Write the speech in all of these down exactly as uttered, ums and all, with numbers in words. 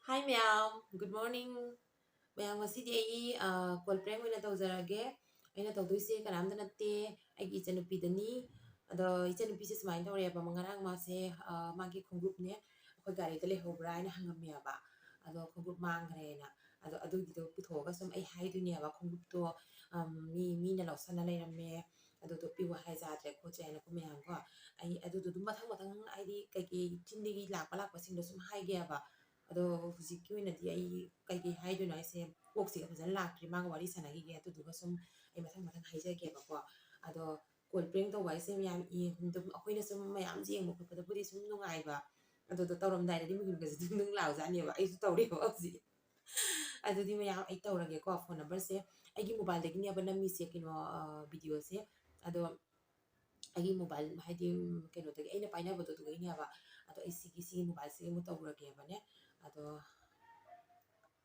Hi ꯃꯌꯥꯝ, good morning. ꯃꯌꯥꯝ, ꯉꯁꯤꯗꯤ ꯑꯩ, ꯑ, call prank ꯑꯣꯏꯅ ꯇꯧꯖꯔꯒꯦ꯫ ꯑꯩꯅ ꯇꯧꯗꯣꯏꯁꯦ ꯀꯅꯥꯝꯇ ꯅꯠꯇꯦ, ꯑꯩꯒꯤ ꯏꯆꯟꯅꯨꯄꯤꯗꯅꯤ꯫ ꯑꯗꯣ ꯏꯆꯟꯅꯨꯄꯤꯁꯦ ꯁꯨꯃꯥꯏꯅ ꯇꯧꯔꯦꯕ, ꯉꯔꯥꯡ ꯃꯥꯁꯦ, ꯑ, ꯃꯥꯒꯤ ꯈꯣꯡꯎꯞꯅꯦ ꯑꯩꯈꯣꯏ ꯒꯥꯔꯤꯗ ꯂꯩꯍꯧꯕ꯭ꯔꯥ ꯍꯥꯏꯅ ꯍꯪꯉꯝꯃꯦꯕ꯫ ꯑꯗꯣ ꯈꯣꯡꯎꯞ ꯃꯥꯡꯈ꯭ꯔꯦꯅ꯫ ꯑꯗꯣ ꯑꯗꯨꯒꯤꯗꯣ ꯄꯨꯊꯣꯛꯑꯒ ꯁꯨꯝ ꯑꯩ ꯍꯥꯏꯗꯣꯏꯅꯦꯕ, ꯈꯣꯡꯎꯞꯇꯣ, ꯑꯝ, ꯃꯤ, ꯃꯤꯅ ꯂꯧꯁꯟꯅ ꯂꯩꯔꯝꯃꯦ, ꯑꯗꯨꯗꯣ ꯄꯤꯌꯨ ꯍꯥꯏ ꯌꯥꯗ꯭ꯔꯦ ꯈꯣꯠꯇ꯭ꯔꯦ ꯍꯥꯏꯅꯀꯣ ꯃꯌꯥꯝꯀꯣ꯫ ꯑꯩ ꯑꯗꯨꯗꯣ ꯑꯗꯨꯝ ꯃꯊꯪ ꯃꯊꯪ ꯍꯥꯏꯗꯤ ꯀꯩꯀꯩ ꯆꯤꯟꯗꯒꯤ ꯂꯥꯛꯄ ꯂꯥꯛꯄꯁꯤꯡꯗꯣ ꯁꯨꯝ ꯍꯥꯏꯒꯦꯕ꯫ ꯑꯗꯣ ꯍꯧꯖꯤꯛꯀꯤ ꯑꯣꯏꯅꯗꯤ ꯑꯩ ꯀꯩꯀꯩ ꯍꯥꯏꯗꯣꯏꯅꯣ ꯍꯥꯏꯁꯦ ꯀꯣꯛꯁꯤꯒ ꯐꯖꯅ ꯂꯥꯛꯇ꯭ꯔꯤ꯫ ꯃꯥꯒ ꯋꯥꯔꯤ ꯁꯥꯟꯅꯈꯤꯒꯦ, ꯑꯗꯨꯗꯨꯒ ꯁꯨꯝ ꯑꯩ ꯃꯊꯪ ꯃꯊꯪ ꯍꯥꯏꯖꯒꯦꯕꯀꯣ꯫ ꯑꯗꯣ call prank ꯇꯧꯕ ꯍꯥꯏꯁꯦ ꯃꯌꯥꯝ ꯌꯦꯡ-, ꯑꯗꯨꯝ ꯑꯩꯈꯣꯏꯅ ꯁꯨꯝ ꯃꯌꯥꯝ ꯌꯦꯡꯕ ꯈꯣꯠꯄꯗꯕꯨꯗꯤ ꯁꯨꯝ ꯅꯨꯡꯉꯥꯏꯕ꯫ ꯑꯗꯣ ꯇꯧꯔꯝꯗꯥꯏꯗꯗꯤ ꯃꯤꯍꯨꯟꯒꯁꯦ ꯑꯗꯨꯝ ꯑꯗꯨꯝ ꯂꯥꯎꯖꯥꯠꯅꯦꯕ꯫ ꯑꯩꯁꯨ ꯇꯧꯔꯦꯕ ꯍꯧꯖꯤꯛ꯫ ꯑꯗꯨꯗꯤ ꯃꯌꯥꯝ ꯑꯩ ꯇꯧꯔꯒꯦꯀꯣ꯫ Phone numberꯁꯦ ꯑꯩꯒꯤ mobileꯗꯒꯤꯅꯦꯕ ꯅꯝꯃꯤꯁꯦ, ꯀꯩꯅꯣ, ꯑ, videoꯁꯦ꯫ ꯑꯗꯣ ꯑꯩꯒꯤ mobile ꯍꯥꯏꯗꯤ, ꯎꯝ, ꯀꯩꯅꯣꯗꯒꯤ ꯑꯩꯅ ꯄꯥꯏꯅꯕꯗꯣ ꯑꯗꯨꯗꯒꯤꯅꯦꯕ꯫ ꯑꯗꯣ ꯑꯩ ꯁꯤꯒꯤ, ꯁꯤꯒꯤ mobileꯁꯤꯒꯤ ꯑꯃꯨꯛ ꯇꯧꯔꯒꯦꯕꯅꯦ꯫ ꯑꯗꯣ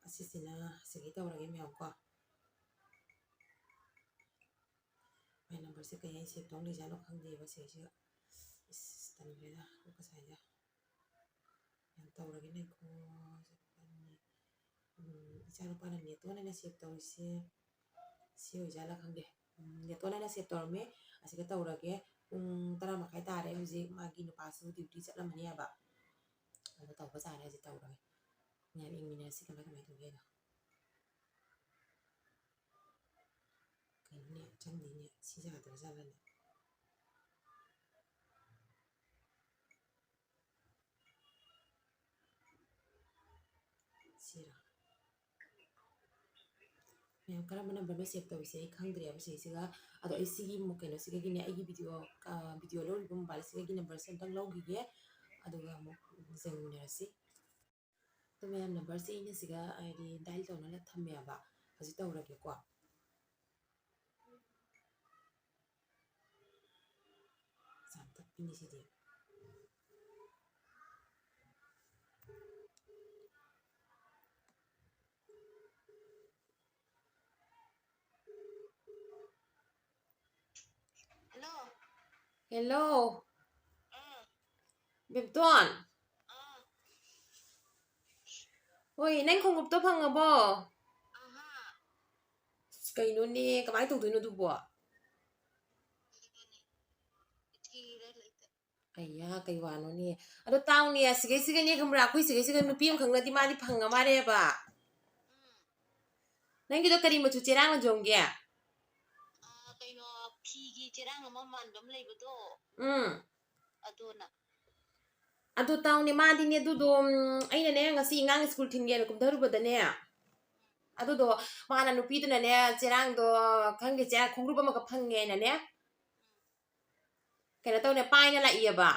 ꯑꯁꯤꯁꯤꯅ ꯁꯤꯒꯤ ꯇꯧꯔꯒꯦ ꯃꯌꯥꯝ ꯀꯣ꯫ My numberꯁꯦ ꯀꯩ ꯍꯥꯏ save ꯇꯧ ꯂꯩꯖꯥꯠꯅꯣ ꯈꯪꯗꯦꯕ ꯁꯤꯁꯤꯒ꯫ ꯏꯁ, ꯇꯟꯈ꯭ꯔꯦꯗ ꯉꯁꯥꯏꯗ꯫ ꯌꯥꯝ ꯇꯧꯔꯒꯦ ꯉꯥꯏꯈꯣ꯫ ꯎꯝ, ꯏꯆꯥꯅꯨꯄꯥꯅ ꯅꯦꯇꯣꯟ ꯍꯥꯏꯅ save ꯇꯧꯔꯤꯁꯦ ꯁꯤ ꯑꯣꯏꯖꯥꯠꯂꯥ ꯈꯪꯗꯦ꯫ ꯎꯝ, ꯅꯦꯇꯣꯟ ꯍꯥꯏꯅ save ꯇꯧꯔꯝꯃꯦ꯫ ꯑꯁꯤꯒ ꯇꯧꯔꯒꯦ꯫ ꯄꯨꯡ ꯇꯔꯥ ꯃꯈꯥꯏ ꯇꯥꯔꯦ ꯍꯧꯖꯤꯛ꯫ ꯃꯥꯒꯤ ꯅꯨꯄꯥꯁꯨ duty ꯆꯠꯂꯝꯃꯅꯦꯕ꯫ ꯑꯗꯣ ꯇꯧꯕ ꯇꯥꯔꯦ ꯍꯧꯖꯤꯛ ꯇꯧꯔꯒꯦ꯫ ꯃꯌꯥꯝ ꯌꯦꯡꯃꯤꯟꯅꯔꯁꯤ ꯀꯃꯥꯏ ꯀꯃꯥꯏ ꯇꯧꯒꯦꯗꯣ꯫ ꯀꯩꯅꯣꯅꯦ, ꯆꯪꯗꯦꯅꯦ꯫ ꯁꯤ ꯌꯥꯗ꯭ꯔꯖꯥꯠꯂꯅꯦ? ꯁꯤꯔꯥ? ꯃꯌꯥꯝ, ꯀꯔꯝꯕ numberꯅꯣ save ꯇꯧꯔꯤꯁꯦ ꯑꯩ ꯈꯪꯗ꯭ꯔꯦꯕ ꯁꯤꯁꯤꯒ꯫ ꯑꯗꯣ ꯑꯩ ꯁꯤꯒꯤ ꯃꯨ-, ꯀꯩꯅꯣꯁꯤꯗꯒꯤꯅꯦ, ꯑꯩꯒꯤ video, ꯑ, video ꯂꯧꯔꯤꯕ mobileꯁꯤꯗꯒꯤ numberꯁꯦ ꯑꯝꯇꯪ ꯂꯧꯈꯤꯒꯦ꯫ ꯑꯗꯨꯒ ꯑꯃꯨꯛ ꯌꯦꯡꯃꯤꯟꯅꯔꯁꯤ꯫ ꯑꯗꯣ ꯃꯌꯥꯝ, numberꯁꯦ ꯑꯩꯅ ꯁꯤꯒ ꯍꯥꯏꯗꯤ dial ꯇꯧꯅꯅ ꯊꯝꯃꯦꯕ꯫ ꯍꯧꯖꯤꯛ ꯇꯧꯔꯒꯦꯀꯣ꯫ ꯌꯥꯝ ꯇꯞꯄꯤꯅꯦ ꯁꯤꯗꯤ꯫ Hello꯫ Hello꯫ ꯎꯝ꯫ ꯕꯦꯝꯇꯣꯟ꯫ ꯎꯝ꯫ ꯍꯣꯏ, ꯅꯪ ꯈꯣꯡꯎꯞꯇꯣ ꯐꯪꯉꯕꯣ? ꯑꯁ, ꯀꯩꯅꯣꯅꯦ, ꯀꯃꯥꯏꯅ ꯇꯧꯗꯣꯏꯅꯣ ꯑꯗꯨꯕꯣ? ꯑꯩꯌꯥ, ꯀꯩ ꯋꯥꯅꯣꯅꯦ? ꯑꯗꯣ ꯇꯥꯎꯅꯦ, ꯑꯁꯤꯒꯩꯁꯤꯒꯅꯦ, ꯈꯪꯕ꯭ꯔꯥ, ꯑꯩꯈꯣꯏ ꯁꯤꯒꯩꯁꯤꯒ ꯅꯨꯄꯤ ꯑꯃꯈꯛꯅꯗꯤ ꯃꯥꯗꯤ ꯐꯪꯉ ꯃꯥꯜꯂꯦꯕ꯫ ꯅꯪꯒꯤꯗꯣ ꯀꯔꯤ ꯃꯆꯨ ꯆꯦꯔꯥꯡꯅ ꯌꯣꯝꯒꯦ? ꯀꯩꯅꯣ, ꯐꯤꯒꯤ ꯆꯦꯔꯥꯡ ꯑꯃ ꯃꯥꯟꯕ ꯑꯃ ꯂꯩꯕꯗꯣ꯫ ꯎꯝ꯫ ꯑꯗꯨꯅ꯫ ꯑꯗꯣ ꯇꯥꯎꯅꯦ, ꯃꯥꯗꯤꯅꯦ ꯑꯗꯨꯗꯣ, ꯎꯝ, ꯑꯩꯅꯅꯦ ꯉꯁꯤ ꯑꯉꯥꯡ ꯁ꯭ꯀꯨꯜ ꯊꯤꯟꯒꯦꯅ ꯀꯨꯝꯊꯔꯨꯕꯗꯅꯦ, ꯑꯗꯨꯗꯣ ꯃꯥꯅ ꯅꯨꯄꯤꯗꯨꯅꯅꯦ ꯆꯦꯔꯥꯡꯗꯣ, ꯈꯪꯗꯦ, ꯆꯦꯔꯥꯡ ꯈꯣꯡꯒ꯭ꯔꯨꯞ ꯑꯃꯒ ꯐꯪꯉꯦꯅꯅꯦ, ꯀꯩꯅꯣ ꯇꯧꯅꯦ, ꯄꯥꯏꯅ ꯂꯥꯛꯏꯌꯦꯕ꯫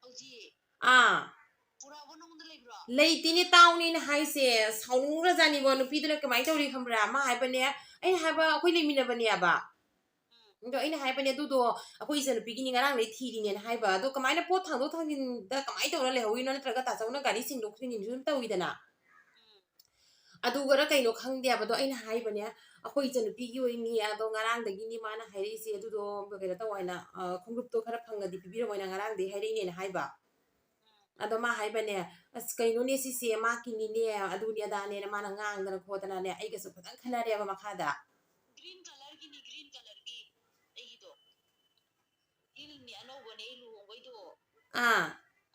ꯍꯧꯖꯤꯛ? ꯑꯥ꯫ ꯄꯨꯔꯛꯑꯕꯣ ꯅꯉꯣꯟꯗ ꯂꯩꯕ꯭ꯔꯣ? ꯂꯩꯇꯦꯅꯦ, ꯇꯥꯎꯅꯦ ꯑꯩꯅ ꯍꯥꯏꯁꯦ꯫ ꯁꯥꯎꯅꯤꯡꯈ꯭ꯔꯖꯥꯠꯅꯤꯕꯣ꯫ ꯅꯨꯄꯤꯗꯨꯅ ꯀꯃꯥꯏꯅ ꯇꯧꯔꯤ ꯈꯪꯕ꯭ꯔꯥ? ꯃꯥ ꯍꯥꯏꯕꯅꯦ, ꯑꯩꯅ ꯍꯥꯏꯕ ꯑꯩꯈꯣꯏ ꯂꯩꯃꯤꯟꯅꯕꯅꯦꯕ꯫ ꯎꯝ꯫ ꯑꯗꯣ ꯑꯩꯅ ꯍꯥꯏꯕꯅꯦ, ꯑꯗꯨꯗꯣ ꯑꯩꯈꯣꯏ ꯏꯆꯟꯅꯨꯄꯤꯒꯤꯅꯤ, ꯉꯔꯥꯡꯗꯩ ꯊꯤꯔꯤꯅꯦꯅ ꯍꯥꯏꯕ꯫ ꯑꯗꯣ ꯀꯃꯥꯏꯅ ꯄꯣꯠ ꯊꯥꯡꯗꯣꯛ ꯊꯥꯡꯖꯤꯟꯗ ꯀꯃꯥꯏꯅ ꯇꯧꯔ ꯂꯩꯍꯧꯔꯤꯅꯣ? ꯅꯠꯇ꯭ꯔꯒ ꯇꯥꯆꯧꯅ ꯒꯥꯔꯤ ꯁꯦꯡꯗꯣꯛ ꯁꯦꯡꯖꯤꯟꯁꯨ ꯑꯗꯨꯝ ꯇꯧꯋꯤꯗꯅ꯫ ꯎꯝ꯫ ꯑꯗꯨꯒꯔ ꯀꯩꯅꯣ ꯈꯪꯗꯦꯕ꯫ ꯑꯗꯣ ꯑꯩꯅ ꯍꯥꯏꯕꯅꯦ, ꯑꯩꯈꯣꯏ ꯏꯆꯟꯅꯨꯄꯤꯒꯤ ꯑꯣꯏꯅꯤ, ꯑꯗꯣ ꯉꯔꯥꯡꯗꯒꯤꯅꯤ ꯃꯥꯅ ꯍꯥꯏꯔꯛꯏꯁꯦ, ꯑꯗꯨꯗꯣ ꯀꯩꯅꯣ ꯇꯧ ꯍꯥꯏꯅ, ꯑ, ꯈꯣꯡꯎꯞꯇꯣ ꯈꯔ ꯐꯪꯉꯗꯤ ꯄꯤꯕꯤꯔꯝꯃꯣ ꯍꯥꯏꯅ ꯉꯔꯥꯡꯗꯒꯤ ꯍꯥꯏꯔꯛꯏꯅꯦꯅ ꯍꯥꯏꯕ꯫ ꯑꯗꯣ ꯃꯥ ꯍꯥꯏꯕꯅꯦ, "ꯑꯁ, ꯀꯩꯅꯣꯅꯦ ꯁꯤꯁꯦ, ꯃꯥꯀꯤꯅꯤꯅꯦ, ꯑꯗꯨꯅꯤ ꯑꯗꯥꯅꯦꯅ" ꯃꯥꯅ ꯉꯥꯡꯗꯅ ꯈꯣꯠꯇꯅꯅꯦ, ꯑꯩꯒꯁꯨ ꯐꯖꯅ ꯈꯟꯅꯔꯦꯕ ꯃꯈꯥꯗ꯫ Green colourꯒꯤꯅꯤ, green colourꯒꯤ ꯑꯩꯒꯤꯗꯣ꯫ Heelꯅꯤ, ꯑꯅꯧꯕꯅꯦ ꯑꯩ ꯂꯨꯍꯣꯡꯕꯩꯗꯣ꯫ ꯑꯥ꯫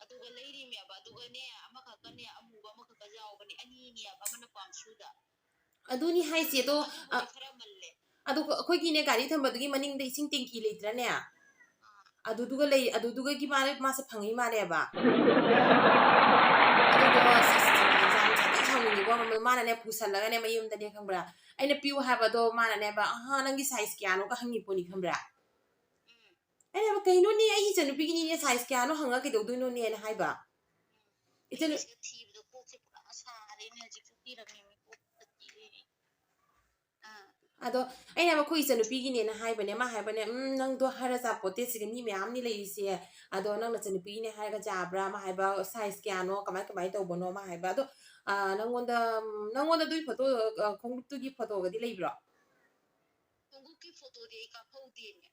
ꯑꯗꯨꯒ ꯂꯩꯔꯤꯃꯦꯕ, ꯑꯗꯨꯒꯅꯦ, ꯑꯃꯈꯛꯀꯅꯦ, ꯑꯃꯨꯕ ꯑꯃꯈꯛꯀ ꯌꯥꯎꯕꯅꯦ, ꯑꯅꯤꯅꯦꯕ, ꯑꯃꯅ palm shoeꯗ꯫ ꯑꯗꯨꯅꯤ ꯍꯥꯏꯁꯦ, ꯑꯗꯣ, ꯑ, ꯑꯗꯨꯕꯨꯗꯤ ꯈꯔ ꯃꯜꯂꯦ꯫ ꯑꯗꯣ ꯑꯩꯈꯣꯏꯒꯤꯅꯦ, ꯒꯥꯔꯤ ꯊꯝꯕꯗꯨꯒꯤ ꯃꯅꯤꯡꯗ ꯏꯁꯤꯡ tanki ꯂꯩꯇ꯭ꯔꯅꯦ? ꯑꯥ꯫ ꯑꯗꯨꯗꯨꯒ ꯂꯩ, ꯑꯗꯨꯗꯨꯒꯒꯤ ꯃꯥꯅ, ꯃꯥꯁꯦ ꯐꯪꯉꯤ ꯃꯥꯜꯂꯦꯕ꯫ ꯑꯗꯨꯗꯣ ꯑꯁ, ꯌꯥꯝ ꯁꯥꯊꯤ ꯁꯥꯎꯅꯤꯡꯉꯤꯀꯣ, ꯃꯥꯅꯅꯦ ꯄꯨꯁꯜꯂꯒꯅꯦ ꯃꯌꯨꯝꯗꯅꯦ, ꯈꯪꯕ꯭ꯔꯥ? ꯑꯩꯅ ꯄꯤꯌꯨ ꯍꯥꯏꯕꯗꯣ ꯃꯥꯅꯅꯦꯕ, "ꯑꯍꯥ, ꯅꯪꯒꯤ size ꯀꯌꯥꯅꯣꯒ?" ꯍꯪꯉꯤ ꯄꯣꯠꯅꯤ, ꯈꯪꯕ꯭ꯔꯥ? ꯎꯝ꯫ ꯑꯩꯅ ꯍꯥꯏꯕ, "ꯀꯩꯅꯣꯅꯦ, ꯑꯩꯒꯤ ꯏꯆꯟꯅꯨꯄꯤꯒꯤꯅꯤꯅꯦ, size ꯀꯌꯥꯅꯣ ꯍꯪꯉ ꯀꯩꯗꯧꯗꯣꯏꯅꯣꯅꯦꯅ" ꯍꯥꯏꯕ꯫ ꯏꯆꯟꯅꯨ- ꯑꯩꯅ ꯁꯤꯗ ꯊꯤꯕꯗ ꯀꯣꯛꯁꯦ ꯄꯨꯔꯥ ꯁꯥꯔꯦꯅꯦ, ꯍꯧꯖꯤꯛꯁꯨ ꯊꯤꯔꯝꯃꯤꯅꯦ, ꯀꯣꯛ ꯆꯤꯛꯏꯅꯦ꯫ ꯑꯥ꯫ ꯑꯗꯣ ꯑꯩꯅ ꯍꯥꯏꯕ, "ꯑꯩꯈꯣꯏ ꯏꯆꯟꯅꯨꯄꯤꯒꯤꯅꯦꯅ" ꯍꯥꯏꯕꯅꯦ꯫ ꯃꯥ ꯍꯥꯏꯕꯅꯦ, "ꯎꯝ, ꯅꯪꯗꯣ ꯍꯥꯏꯔ ꯆꯥꯄꯣꯠꯇꯦ, ꯁꯤꯗ ꯃꯤ ꯃꯌꯥꯝꯅꯤ ꯂꯩꯔꯤꯁꯦ, ꯑꯗꯣ ꯅꯪ ꯅꯆꯟꯅꯨꯄꯤꯒꯤꯅꯦ ꯍꯥꯏꯔꯒ ꯌꯥꯕ꯭ꯔꯥ?" ꯃꯥ ꯍꯥꯏꯕ, "Size ꯀꯌꯥꯅꯣ, ꯀꯃꯥꯏ ꯀꯃꯥꯏ ꯇꯧꯕꯅꯣ?" ꯃꯥ ꯍꯥꯏꯕ꯫ ꯑꯗꯣ, ꯑ, ꯅꯪꯉꯣꯟꯗ, ꯎꯝ, ꯅꯪꯉꯣꯟꯗ ꯑꯗꯨꯒꯤ photo, ꯑ, ꯈꯣꯡꯎꯞꯇꯨꯒꯤ photoꯒꯗꯤ ꯂꯩꯕ꯭ꯔꯣ? ꯈꯣꯡꯎꯞꯀꯤ photoꯗꯤ ꯑꯩ ꯀꯥꯞꯍꯧꯗꯦꯅꯦ꯫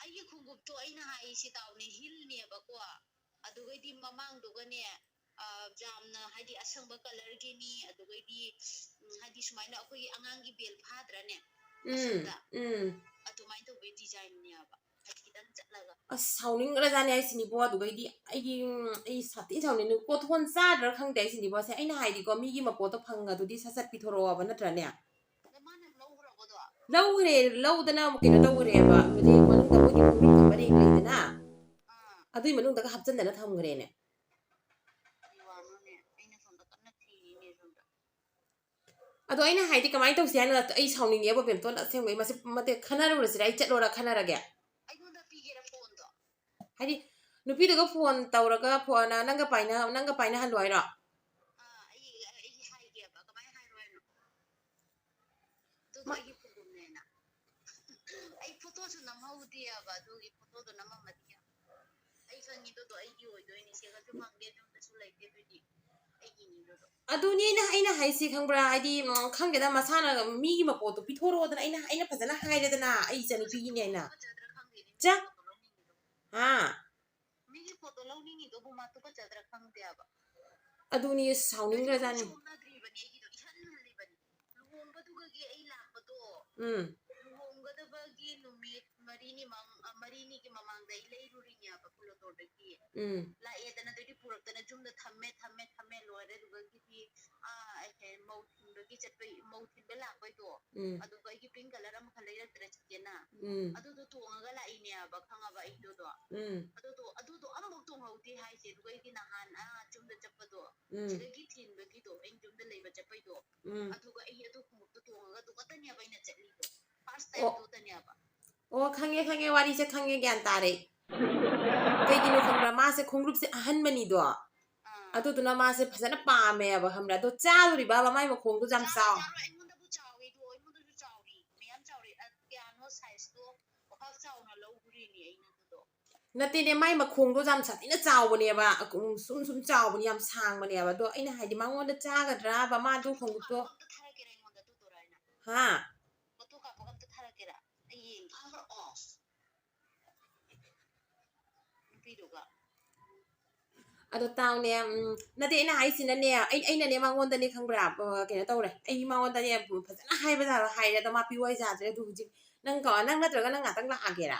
ꯑꯩꯒꯤ ꯈꯣꯡꯎꯞꯇꯣ ꯑꯩꯅ ꯍꯥꯏꯁꯤ ꯇꯥꯎꯅꯦ, heelꯅꯦꯕꯀꯣ꯫ ꯑꯗꯨꯒꯩꯗꯤ ꯃꯃꯥꯡꯗꯨꯒꯅꯦ, ꯌꯥꯝꯅ ꯍꯥꯏꯗꯤ ꯑꯁꯪꯕ ꯀꯂꯔꯒꯤꯅꯤ, ꯑꯗꯨꯒꯩꯗꯤ ꯎꯝ, ꯍꯥꯏꯗꯤ ꯁꯨꯃꯥꯏꯅ ꯑꯩꯈꯣꯏꯒꯤ ꯑꯉꯥꯡꯒꯤ ꯕꯦꯜ ꯐꯥꯗ꯭ꯔꯅꯦ? ꯎꯝ ꯎꯝ ꯑꯗꯨꯃꯥꯏꯅ ꯇꯧꯕꯒꯤ ꯗꯤꯖꯥꯏꯟꯅꯦꯕ, ꯍꯥꯏꯗꯤ ꯈꯤꯇꯪ ꯆꯠꯂꯒ꯫ ꯑꯁ, ꯁꯥꯎꯅꯤꯡꯈ꯭ꯔꯖꯥꯠꯅꯤ ꯑꯩꯁꯤꯅꯤꯕꯣ꯫ ꯑꯗꯨꯒꯩꯗꯤ ꯑꯩꯗꯤ ꯎꯝ, ꯑꯩ ꯁꯥꯊꯤ ꯁꯥꯎꯅꯤꯡꯉꯤ꯫ ꯀꯣꯊꯣꯟ ꯆꯥꯗ꯭ꯔꯥ ꯈꯪꯗꯦ ꯑꯩꯁꯤꯅꯤꯕꯣ꯫ ꯁꯦ, ꯑꯩꯅ ꯍꯥꯏꯗꯤꯀꯣ, ꯃꯤꯒꯤ ꯃꯄꯣꯠꯇꯣ ꯐꯪꯉꯗꯨꯗꯤ ꯁꯠ ꯁꯠ ꯄꯤꯊꯣꯔꯛꯑꯣꯕ, ꯅꯠꯇ꯭ꯔꯅꯦ? ꯑꯗꯣ ꯃꯥꯅ ꯂꯧꯈ꯭ꯔꯕꯗꯣ? ꯂꯧꯈ꯭ꯔꯦ꯫ ꯂꯧꯗꯅ ꯀꯩꯅꯣ ꯇꯧꯈ꯭ꯔꯦꯕ, ꯍꯧꯖꯤꯛ ꯃꯅꯨꯡꯗ ꯃꯣꯏꯒꯤ ꯐꯨꯔꯤꯠ ꯄꯔꯦꯡ ꯂꯩꯗꯅ, ꯑꯥ ꯑꯗꯨꯏ ꯃꯅꯨꯡꯗꯒ ꯍꯥꯞꯆꯤꯟꯗꯅ ꯊꯝꯈ꯭ꯔꯦꯅꯦ꯫ ꯀꯔꯤ ꯋꯥꯅꯣꯅꯦ? ꯑꯩꯅ ꯁꯣꯝꯗ ꯀꯟꯅ ꯊꯤꯔꯤꯅꯦ ꯁꯣꯝꯗ꯫ ꯑꯗꯣ ꯑꯩꯅ ꯍꯥꯏꯗꯤ ꯀꯃꯥꯏꯅ ꯇꯧꯁꯤ ꯍꯥꯏꯅꯣ? ꯑꯩ ꯁꯥꯎꯅꯤꯡꯉꯦꯕ ꯕꯦꯝꯇꯣꯟ, ꯑꯁꯦꯡꯕꯩ꯫ ꯃꯁꯤ ꯃꯇꯦꯛ ꯈꯟꯅꯔꯨꯔꯁꯤꯔ? ꯑꯩ ꯆꯠꯂꯣꯔ ꯈꯟꯅꯔꯒꯦ? ꯑꯩꯉꯣꯟꯗ ꯄꯤꯒꯦꯔꯥ ꯐꯣꯟꯗꯣ? ꯍꯥꯏꯗꯤ ꯅꯨꯄꯤꯗꯨꯒ ꯐꯣꯟ ꯇꯧꯔꯒ, ꯐꯣꯟ ꯅꯪꯒ ꯄꯥꯏꯅ ꯅꯪꯒ ꯄꯥꯏꯅꯍꯜꯂꯣ ꯍꯥꯏꯔꯣ? ꯑꯥ, ꯑꯩ ꯑꯩ ꯍꯥꯏꯒꯦꯕ꯫ ꯀꯃꯥꯏꯅ ꯍꯥꯏꯔꯣ ꯍꯥꯏꯅꯣ? ꯑꯗꯨꯗꯣ ꯑꯩꯒꯤ ꯈꯣꯡꯎꯞꯅꯦꯅ꯫ ꯑꯩ ꯐꯣꯇꯣꯁꯨ ꯅꯝꯍꯧꯗꯦꯕ, ꯑꯗꯨꯒꯤ ꯐꯣꯇꯣꯗꯣ ꯅꯝꯃꯝꯃꯗꯤ ꯌꯥꯕ꯫ ꯑꯩ ꯈꯪꯉꯤ ꯑꯗꯨꯗꯣ ꯑꯩꯒꯤ ꯑꯣꯏꯗꯣꯏꯅꯤ꯫ ꯁꯦꯒꯜꯁꯨ ꯐꯪꯗꯦ, ꯌꯨꯝꯗꯁꯨ ꯂꯩꯇꯦ, ꯑꯗꯨꯗꯤ ꯑꯩꯒꯤꯅꯤ ꯑꯗꯨꯗꯣ꯫ ꯑꯗꯨꯅꯤ ꯑꯩꯅ ꯑꯩꯅ ꯍꯥꯏꯁꯤ, ꯈꯪꯕ꯭ꯔꯥ? ꯍꯥꯏꯗꯤ ꯎꯝ, ꯈꯪꯗꯦꯗ, ꯃꯁꯥꯅ ꯃꯤꯒꯤ ꯃꯄꯣꯠꯇꯣ ꯄꯤꯊꯣꯔꯛꯑꯣꯗꯅ ꯑꯩꯅ ꯑꯩꯅ ꯐꯖꯅ ꯍꯥꯏꯔꯦꯗꯅ, ꯑꯩ ꯏꯆꯟꯅꯨꯄꯤꯒꯤꯅꯦ ꯍꯥꯏꯅ꯫ ꯐꯖꯗ꯭ꯔꯥ ꯈꯪꯗꯦꯅꯦ, ꯆꯥ꯫ ꯃꯤꯒꯤ ꯄꯣꯠꯇꯣ ꯂꯧꯅꯤꯡꯉꯤꯗꯣ꯫ ꯍꯥ? ꯃꯤꯒꯤ ꯄꯣꯠꯇꯣ ꯂꯧꯅꯤꯡꯉꯤꯗꯣꯕꯨ ꯃꯥ ꯇꯨꯀꯠꯆꯗ꯭ꯔꯥ ꯈꯪꯗꯦ ꯍꯥꯏꯕ꯫ ꯑꯗꯨꯅꯤ ꯁꯥꯎꯅꯤꯡꯈ꯭ꯔꯖꯥꯠꯅꯤ꯫ ꯆꯣꯞꯅꯗ꯭ꯔꯤꯕꯅꯤ ꯑꯩꯒꯤꯗꯣ, ꯏꯍꯟ ꯍꯜꯂꯤꯕꯅꯤ꯫ ꯂꯨꯍꯣꯡꯕꯗꯨꯒꯒꯤ ꯑꯩ ꯂꯥꯛꯄꯗꯣ, ꯎꯝ ꯂꯨꯍꯣꯡꯒꯗꯕꯒꯤ ꯅꯨꯃꯤꯠ ꯃꯔꯤꯅꯤ ꯃꯪ-, ꯑ, ꯃꯔꯤꯅꯤꯒꯤ ꯃꯃꯥꯡꯗ ꯑꯩ ꯂꯩꯔꯨꯔꯤꯅꯦꯕ ꯀꯨꯂꯇꯣꯔꯗꯒꯤ꯫ ꯎꯝ ꯂꯥꯛꯑꯦꯗꯅ, ꯑꯗꯩꯗꯤ ꯄꯨꯔꯛꯇꯅ ꯌꯨꯝꯗ ꯊꯝꯃꯦ, ꯊꯝꯃꯦ, ꯊꯝꯃꯦ, ꯂꯣꯏꯔꯦ꯫ ꯑꯗꯨꯗꯒꯤꯗꯤ, ꯑꯥ, ꯑꯩ ꯀꯩ, ꯃꯧ ꯊꯤꯟꯕꯒꯤ ꯆꯠꯄꯩ, ꯃꯧ ꯊꯤꯟꯕ ꯂꯥꯛꯄꯩꯗꯣ, ꯎꯝ ꯑꯗꯨꯒ ꯑꯩꯒꯤ ꯄꯤꯡ ꯀꯂꯔ ꯑꯃꯈꯛ ꯂꯩꯔꯛꯇ꯭ꯔꯦ ꯆꯤꯆꯦꯅ꯫ ꯎꯝ ꯑꯗꯨꯗꯣ ꯇꯣꯡꯉꯒ ꯂꯥꯛꯏꯅꯦꯕ, ꯈꯪꯉꯕ ꯑꯩꯗꯣꯗꯣ꯫ ꯎꯝ ꯑꯗꯨꯗꯣ, ꯑꯗꯨꯗꯣ ꯑꯃꯐꯥꯎ ꯇꯣꯡꯍꯧꯗꯦ ꯍꯥꯏꯁꯦ꯫ ꯑꯗꯨꯒ ꯑꯩꯒꯤ ꯅꯍꯥꯟ, ꯑꯥ, ꯌꯨꯝꯗ ꯆꯠꯄꯗꯣ, ꯎꯝ ꯁꯤꯗꯒꯤ ꯊꯤꯟꯕꯒꯤꯗꯣ, ꯑꯩꯅ ꯌꯨꯝꯗ ꯂꯩꯕ ꯆꯠꯄꯩꯗꯣ, ꯎꯝ ꯑꯗꯨꯒ ꯑꯩ ꯑꯗꯨ ꯈꯣꯡꯎꯞꯇꯣ ꯇꯣꯡꯉꯒ ꯑꯗꯨ ꯈꯛꯇꯅꯦꯕ ꯑꯩꯅ ꯆꯠꯂꯤꯗꯣ꯫ ꯐꯥꯔꯁ ꯑꯣ꯫ ꯇꯥꯏꯝꯗꯨꯗꯅꯦꯕ꯫ ꯑꯣ, ꯈꯪꯉꯦ ꯈꯪꯉꯦ, ꯋꯥꯔꯤꯁꯦ ꯈꯪꯉꯦ, ꯒ꯭ꯌꯥꯟ ꯇꯥꯔꯦ꯫ ꯀꯩꯒꯤꯅꯣ ꯈꯪꯕ꯭ꯔꯥ? ꯃꯥꯁꯦ ꯈꯣꯡꯒ꯭ꯔꯨꯞꯁꯦ ꯑꯍꯟꯕꯅꯤꯗꯣ, ꯑꯥ ꯑꯗꯨꯗꯨꯅ ꯃꯥꯁꯦ ꯐꯖꯅ ꯄꯥꯝꯃꯦꯕ, ꯈꯪꯕ꯭ꯔꯥ? ꯑꯗꯣ ꯆꯥꯔꯨꯔꯤꯕ ꯃꯥꯏ ꯃꯈꯣꯡꯗꯣ ꯌꯥꯝ ꯆꯥꯔꯣꯏ, ꯆꯥꯎ꯫ ꯆꯥꯔꯣꯏ, ꯑꯩꯉꯣꯟꯗꯕꯨ ꯆꯥꯎꯋꯤ ꯑꯗꯣ, ꯑꯩꯉꯣꯟꯗꯁꯨ ꯆꯥꯎꯔꯤ, ꯃꯌꯥꯝ ꯆꯥꯎꯔꯤ꯫ ꯑ, ꯀꯌꯥꯅꯣ ꯁꯥꯏꯖꯇꯣ ꯄꯥꯛ ꯆꯥꯎꯅ ꯂꯧꯈ꯭ꯔꯤꯅꯦ ꯑꯩꯅ ꯑꯗꯨꯗꯣ꯫ ꯅꯠꯇꯦꯅꯦ, ꯃꯥꯏ ꯃꯈꯣꯡꯗꯣ ꯌꯥꯝ ꯁꯥꯊꯤꯅ ꯆꯥꯎꯕꯅꯦꯕ, ꯁꯨꯝ ꯁꯨꯝ ꯆꯥꯎꯕꯅꯦ, ꯌꯥꯝ ꯁꯥꯡꯕꯅꯦꯕ꯫ ꯑꯗꯣ ꯑꯩꯅ ꯍꯥꯏꯗꯤ ꯃꯉꯣꯟꯗ ꯆꯥꯒꯗ꯭ꯔꯕ ꯃꯥꯗꯣ ꯈꯣꯡꯎꯞꯇꯣ? ꯑꯝꯇ ꯊꯥꯔꯛꯀꯦꯔꯥ ꯑꯩꯉꯣꯟꯗ ꯑꯗꯨ ꯗꯣꯔꯥ ꯍꯥꯏꯅ? ꯍꯥ? ꯐꯣꯇꯣ ꯀꯥꯞꯄꯒ ꯑꯝꯇ ꯊꯥꯔꯛꯀꯦꯔꯥ? ꯑꯩ ꯌꯦꯡꯒꯦ꯫ ꯅꯨꯄꯤꯗꯨꯒ꯫ ꯑꯗꯣ ꯇꯥꯎꯅꯦ, ꯎꯝ, ꯅꯠꯇꯦ, ꯑꯩꯅ ꯍꯥꯏꯁꯤꯅꯅꯦ, ꯑꯩ, ꯑꯩꯅꯅꯦ ꯃꯉꯣꯟꯗꯅꯦ, ꯈꯪꯕ꯭ꯔꯥ, ꯑ, ꯀꯩꯅꯣ ꯇꯧꯔꯦ, ꯑꯩ ꯃꯉꯣꯟꯗꯅꯦ ꯐꯖꯅ ꯍꯥꯏꯕ ꯌꯥꯕ ꯍꯥꯏꯔꯦ, ꯑꯗꯣ ꯃꯥ ꯄꯤꯌꯨ ꯍꯥꯏ ꯌꯥꯗ꯭ꯔꯦ꯫ ꯑꯗꯨ ꯍꯧꯖꯤꯛ ꯅꯪ ꯀꯣ, ꯅꯪ ꯅꯠꯇ꯭ꯔꯒ ꯅꯪ ꯉꯥꯛꯇꯪ ꯂꯥꯛꯑꯒꯦꯔꯥ?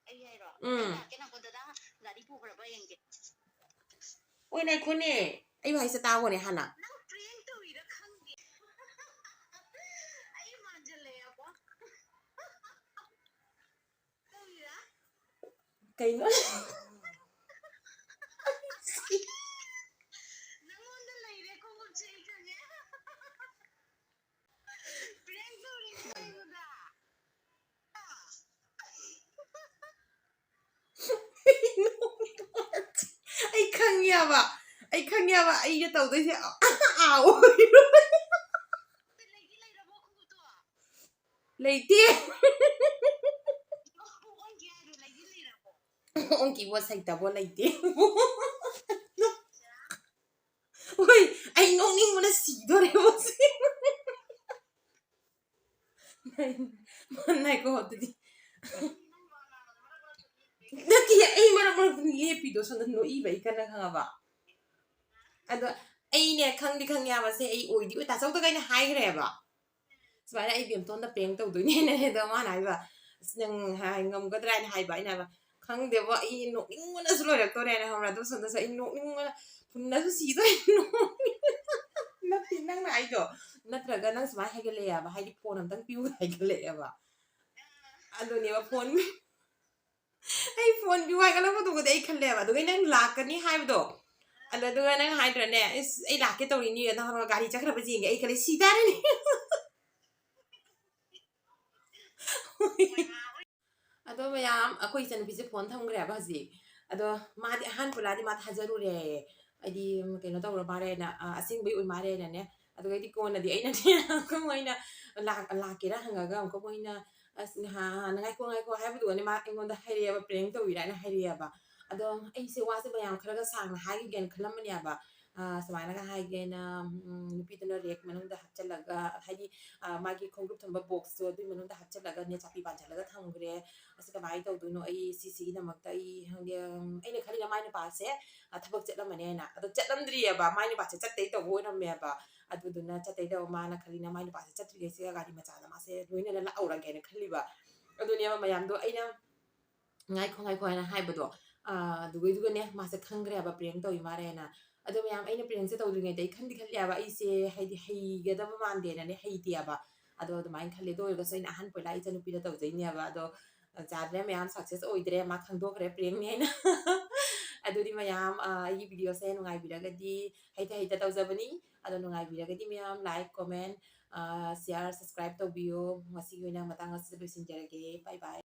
ꯑꯩ ꯍꯥꯏꯔꯣ? ꯎꯝ꯫ ꯑꯩ ꯂꯥꯛꯀꯦ, ꯅꯪ ꯗꯗꯥ ꯒꯥꯔꯤ ꯄꯨꯈ꯭ꯔꯕ ꯌꯦꯡꯒꯦ꯫ ꯑꯣꯏ, ꯉꯥꯏꯈꯣꯅꯦ, ꯑꯩ ꯋꯥꯍꯩꯁꯦ ꯇꯥꯒꯣꯅꯦ ꯍꯥꯟꯅ꯫ ꯅꯪ prank ꯇꯧꯔꯤꯔ ꯈꯪꯗꯦ꯫ ꯑꯩ ꯃꯥꯟꯖꯜꯂꯛꯑꯦꯕꯣ꯫ ꯇꯧꯔꯤꯔ? ꯀꯩꯅꯣ? ꯅꯪꯉꯣꯟꯗ ꯂꯩꯔꯦ ꯈꯣꯡꯎꯞꯁꯦ, ꯑꯩ ꯈꯪꯉꯦ꯫ Prank ꯇꯧꯔꯤꯅꯦ ꯑꯩꯉꯣꯟꯗ꯫ ꯑꯩ ꯈꯪꯉꯦꯕ, ꯑꯩ ꯈꯪꯉꯦꯕ, ꯑꯩꯅ ꯇꯧꯗꯣꯏꯁꯦ ꯑꯥ ꯑꯣꯏꯔꯣꯏ꯫ ꯂꯩꯇꯦ꯫ ꯑꯣꯟꯈꯤꯕꯣ ꯁꯩꯇꯕꯣ ꯂꯩꯇꯦ꯫ ꯍꯣꯏ, ꯑꯩ ꯅꯣꯛꯅꯤꯡꯕꯅ ꯁꯤꯗꯣꯔꯦ ꯍꯧꯖꯤꯛ꯫ ꯉꯥꯏꯈꯣ ꯑꯗꯨꯗꯤ꯫ ꯅꯠꯇꯦ, ꯑꯩ ꯃꯔꯛ ꯃꯔꯛꯇ ꯂꯦꯞꯄꯤꯗꯣ ꯁꯣꯝꯗ ꯅꯣꯛꯏꯕ ꯑꯩ ꯀꯟꯅ, ꯈꯪꯉꯕ? ꯑꯗꯣ ꯑꯩꯅꯦ ꯈꯪꯗꯤ ꯈꯪꯉꯦꯕ, ꯁꯦ ꯑꯩ ꯑꯣꯏꯗꯤ ꯑꯣꯏ, ꯇꯥꯆꯧꯗꯒ ꯑꯩꯅ ꯍꯥꯏꯈ꯭ꯔꯦꯕ, ꯁꯨꯃꯥꯏꯅ ꯑꯩ ꯕꯦꯝꯇꯣꯟꯗ prank ꯇꯧꯗꯣꯏꯅꯦꯅ꯫ ꯑꯗꯣ ꯃꯥꯅ ꯍꯥꯏꯕ, "ꯑꯁ, ꯅꯪ ꯍꯥꯏ ꯉꯝꯒꯗ꯭ꯔꯥ?" ꯍꯥꯏꯅ ꯍꯥꯏꯕ꯫ ꯑꯩꯅ ꯍꯥꯏꯕ, "ꯈꯪꯗꯦꯕꯣ, ꯑꯩ ꯅꯣꯛꯅꯤꯡꯕꯅꯁꯨ ꯂꯣꯏꯔꯛꯇꯣꯔꯦꯅ", ꯈꯪꯕ꯭ꯔꯥ? ꯑꯗꯨ ꯁꯣꯝꯗꯁꯨ ꯑꯩ ꯅꯣꯛꯅꯤꯡꯕꯅ ꯐꯨꯟꯅꯁꯨ ꯁꯤꯗꯣꯔꯦ꯫ ꯅꯠꯇꯦ, ꯅꯪꯅ ꯍꯥꯏꯗꯣ, ꯅꯠꯇ꯭ꯔꯒ ꯅꯪ ꯁꯨꯃꯥꯏꯅ ꯍꯥꯏꯒꯠꯂꯛꯑꯦꯕ, ꯍꯥꯏꯗꯤ, "ꯐꯣꯟ ꯑꯝꯇꯪ ꯄꯤꯌꯨ" ꯍꯥꯏꯒꯠꯂꯛꯑꯦꯕ꯫ ꯑꯗꯨꯅꯦꯕ ꯐꯣꯟ ꯑꯩ ꯐꯣꯟ ꯄꯤꯌꯨ ꯍꯥꯏꯒꯠꯂꯛꯄꯗꯨꯒꯗꯤ ꯑꯩ ꯈꯜꯂꯦꯕ꯫ ꯑꯗꯨꯒ ꯅꯪ ꯂꯥꯛꯀꯅꯤ ꯍꯥꯏꯕꯗꯣ, ꯑꯗꯨ, ꯑꯗꯨꯒ ꯅꯪ ꯍꯥꯏꯗ꯭ꯔꯅꯦ, "ꯏꯁ, ꯑꯩ ꯂꯥꯛꯀꯦ ꯇꯧꯔꯤꯅꯤ" ꯅ ꯍꯧꯔꯒ ꯒꯥꯔꯤ ꯆꯠꯈ꯭ꯔꯕ ꯌꯦꯡꯒꯦ, ꯑꯩ ꯈꯜꯂꯦ, "ꯁꯤ ꯇꯥꯔꯦꯅꯦ"꯫ ꯑꯗꯣ ꯃꯌꯥꯝ, ꯑꯩꯈꯣꯏ ꯏꯆꯟꯅꯨꯄꯤꯁꯦ ꯐꯣꯟ ꯊꯝꯈ꯭ꯔꯦꯕ ꯍꯧꯖꯤꯛ꯫ ꯑꯗꯣ ꯃꯥꯗꯤ ꯑꯍꯥꯟꯕ ꯂꯥꯗꯤ ꯃꯥ ꯊꯥꯖꯔꯨꯔꯦ, ꯍꯥꯏꯗꯤ, ꯀꯩꯅꯣ ꯇꯧꯔ ꯃꯥꯜꯂꯦꯅ, ꯑ, ꯑꯁꯦꯡꯕꯩ ꯑꯣꯏ ꯃꯥꯜꯂꯦꯅꯅꯦ꯫ ꯑꯗꯨꯒꯩꯗꯤ ꯀꯣꯟꯅꯗꯤ ꯑꯩꯅꯅꯦ, ꯑꯃꯨꯛꯀ ꯃꯣꯏꯅ ꯂꯥꯛ-, ꯂꯥꯛꯀꯦꯔꯥ ꯍꯪꯉꯒ, ꯑꯃꯨꯛꯀ ꯃꯣꯏꯅ, "ꯑꯁ, ꯅꯍꯥꯟ, ꯉꯥꯏꯈꯣ, ꯉꯥꯏꯈꯣ" ꯍꯥꯏꯕꯗꯨꯒꯅꯦ ꯃꯥ ꯑꯩꯉꯣꯟꯗ ꯍꯥꯏꯔꯛꯑꯦꯕ, "prank ꯇꯧꯔꯤꯔꯥ?" ꯍꯥꯏꯅ ꯍꯥꯏꯔꯛꯑꯦꯕ꯫ ꯑꯗꯣ ꯑꯩꯁꯦ ꯋꯥꯁꯦ ꯃꯌꯥꯝ ꯈꯔꯒ ꯁꯥꯡꯅ ꯍꯥꯏꯈꯤꯒꯦꯅ ꯈꯜꯂꯝꯕꯅꯦꯕ꯫ ꯑ, ꯁꯨꯃꯥꯏꯅꯒ ꯍꯥꯏꯒꯦꯅ, ꯎꯝ, ꯅꯨꯄꯤꯗꯨꯅ ꯔꯦꯛ ꯃꯅꯨꯡꯗ ꯍꯥꯞꯆꯜꯂꯒ, ꯍꯥꯏꯗꯤ, ꯑ, ꯃꯥꯒꯤ ꯈꯣꯡꯒ꯭ꯔꯨꯞ ꯊꯝꯕ ꯕꯣꯛꯁꯇꯣ ꯑꯗꯨꯏ ꯃꯅꯨꯡꯗ ꯍꯥꯞꯆꯜꯂꯒꯅꯦ ꯆꯥꯕꯤ ꯄꯥꯟꯁꯤꯜꯂꯒ ꯊꯝꯈ꯭ꯔꯦ꯫ "ꯑꯁꯤ ꯀꯃꯥꯏꯅ ꯇꯧꯗꯣꯏꯅꯣ? ꯑꯩ ꯁꯤꯁꯤꯒꯤꯗꯃꯛꯇ ꯑꯩ ꯈꯪꯗꯦ", ꯎꯝ, ꯑꯩꯅ ꯈꯜꯂꯤꯅ ꯃꯥꯏ ꯅꯨꯄꯥꯁꯦ, ꯑ, ꯊꯕꯛ ꯆꯠꯂꯝꯃꯅꯤ ꯍꯥꯏꯅ꯫ ꯑꯗꯣ ꯆꯠꯂꯝꯗ꯭ꯔꯤꯑꯕ, ꯃꯥꯏ ꯅꯨꯄꯥꯁꯦ ꯆꯠꯇꯩ ꯇꯧꯕ ꯑꯣꯏꯔꯝꯃꯦꯕ꯫ ꯑꯗꯨꯗꯨꯅ ꯆꯠꯇꯩ ꯇꯧꯕ ꯃꯥꯅ ꯈꯜꯂꯤꯅ ꯃꯥꯏ ꯅꯨꯄꯥꯁꯦ ꯆꯠꯇ꯭ꯔꯤꯉꯩꯁꯤꯒ ꯒꯥꯔꯤ ꯃꯆꯥꯗ ꯃꯥꯁꯦ ꯂꯣꯏꯅꯅ ꯂꯥꯛꯍꯧꯔꯒꯦꯅ ꯈꯜꯂꯤꯕ꯫ ꯑꯗꯨꯅꯦꯕ ꯃꯌꯥꯝꯗꯣ ꯑꯩꯅ "ꯉꯥꯏꯈꯣ, ꯉꯥꯏꯈꯣ" ꯍꯥꯏꯅ ꯍꯥꯏꯕꯗꯣ, ꯑ, ꯑꯗꯨꯒꯩꯗꯨꯒꯅꯦ ꯃꯥꯁꯦ ꯈꯪꯈ꯭ꯔꯦ ꯍꯥꯏꯕ prank ꯇꯧꯔꯤ ꯃꯥꯜꯂꯦꯅ꯫ ꯑꯗꯣ ꯃꯌꯥꯝ, ꯑꯩꯅ prankꯁꯦ ꯇꯧꯗ꯭ꯔꯤꯉꯩꯗ ꯑꯩ ꯈꯟꯗꯤ ꯈꯜꯂꯦ ꯍꯥꯏꯕ, ꯑꯩꯁꯦ ꯍꯥꯏꯗꯤ ꯍꯩꯒꯗꯕ ꯃꯥꯟꯗꯦꯅꯅꯦ, ꯍꯩꯇꯦ ꯍꯥꯏꯕ꯫ ꯑꯗꯣ ꯑꯗꯨꯃꯥꯏꯅ ꯈꯜꯂꯦ꯫ ꯑꯗꯨ ꯑꯣꯏꯔꯒꯁꯨ ꯑꯩꯅ ꯑꯍꯥꯟꯕ ꯄꯣꯏꯂꯥ ꯏꯆꯟꯅꯨꯄꯤꯗ ꯇꯧꯖꯩꯅꯦꯕ꯫ ꯑꯗꯣ ꯌꯥꯗ꯭ꯔꯦ ꯃꯌꯥꯝ, success ꯑꯣꯏꯗ꯭ꯔꯦ, ꯃꯥ ꯈꯪꯗꯣꯛꯈ꯭ꯔꯦ prankꯅꯤ ꯍꯥꯏꯅ꯫ ꯑꯗꯨꯗꯤ ꯃꯌꯥꯝ, ꯑ, ꯑꯩꯒꯤ videoꯁꯦ ꯅꯨꯡꯉꯥꯏꯕꯤꯔꯒꯗꯤ, ꯍꯩꯇ ꯍꯩꯇ ꯇꯧꯖꯕꯅꯤ꯫ ꯑꯗꯣ ꯅꯨꯡꯉꯥꯏꯕꯤꯔꯒꯗꯤ ꯃꯌꯥꯝ like, comment, ꯑ, share, subscribe ꯇꯧꯕꯤꯌꯣ꯫ ꯉꯁꯤꯒꯤ ꯑꯣꯏꯅ ꯃꯇꯥꯡ ꯑꯁꯤꯗ ꯂꯣꯏꯁꯤꯟꯖꯔꯒꯦ꯫ Bye bye꯫